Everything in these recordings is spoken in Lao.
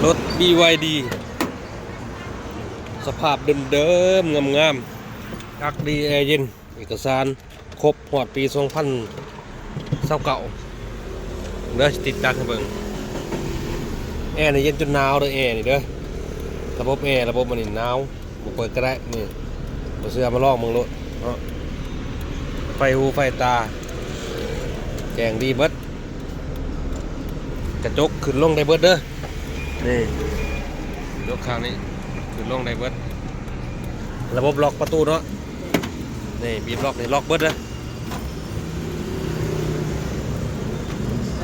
ລົດ ບີວາຍດີ ສະພາບເດີມໆ ງາມໆ ອັກດີ ແອເຢັນ ເອກະສານຄົບ ຮອດປີສອງພັນຊາວເກົ້າ ເດີ ຊິຕິດຕັ້ງໃຫ້ເບິ່ງ. ແອນີ້ເຢັນຈົນໜາວເດີ ແອນີ້ເດີ ລະບົບແອ ລະບົບມັນນີ້ໜາວ ບໍ່ເປີດກະໄດ້ນີ້ ບໍ່ເຊື່ອມາລອງເບິ່ງໂລດເນາະ. ໄຟຫູໄຟຕາ ແຈ້ງດີເບິດ ກະຈົກຂຶ້ນລົງໄດ້ເບິດເດີ ນີ້ ກະຈົກຂ້າງນີ້ຂຶ້ນລົງໄດ້ເບິດ. ລະບົບລັອກປະຕູເນາະ ນີ້ ບີບລັອກນີ້ ລັອກເບິດເດີ.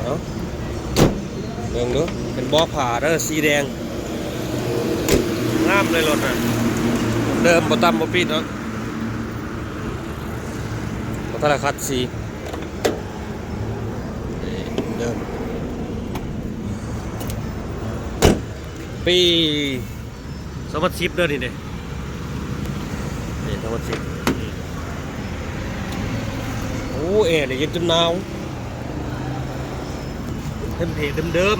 ເອົາ ເບິ່ງດູ ເປັນເບາະຜ້າເດີ ສີແດງ ງາມເລີຍລົດນະ ເດີມ ບໍ່ຕຳບໍ່ປິດເນາະ ບໍ່ທັນໄດ້ຂັດສີ ນີ້ ເດີມ ປີ ສອງພັນສິບເດີນີ້ເດ້ ນີ້ ສອງພັນສິບ ໂອ້ ແອນີ້ເຢັນຈົນໜາວ ເຕັມເພກເດີມ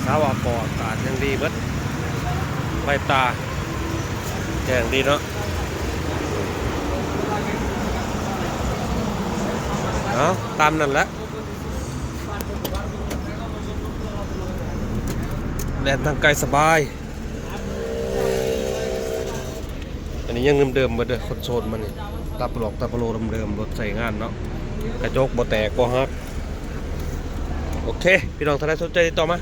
ໆ ສາວອາກອນອາກາດຍັງດີເບິດ ໄຟຕາແຈ້ງດີເນາະ. ເອົາ ຕາມນັ້ນແຫຼະ ແລ່ນທາງໄກສະບາຍ. ອັນນີ້ຍັງເດີມໆເບິດເດີ ຄອນໂຊນມັນນີ້ ຕາປະຫຼອກຕາປະໂລເດີມໆ ລົດໃຊ້ງານເນາະ ກະຈົກບໍ່ແຕກບໍ່ຫັກ. ໂອເຄ ພີ່ນ້ອງທ່ານໃດສົນໃຈຕິດຕໍ່ມາ.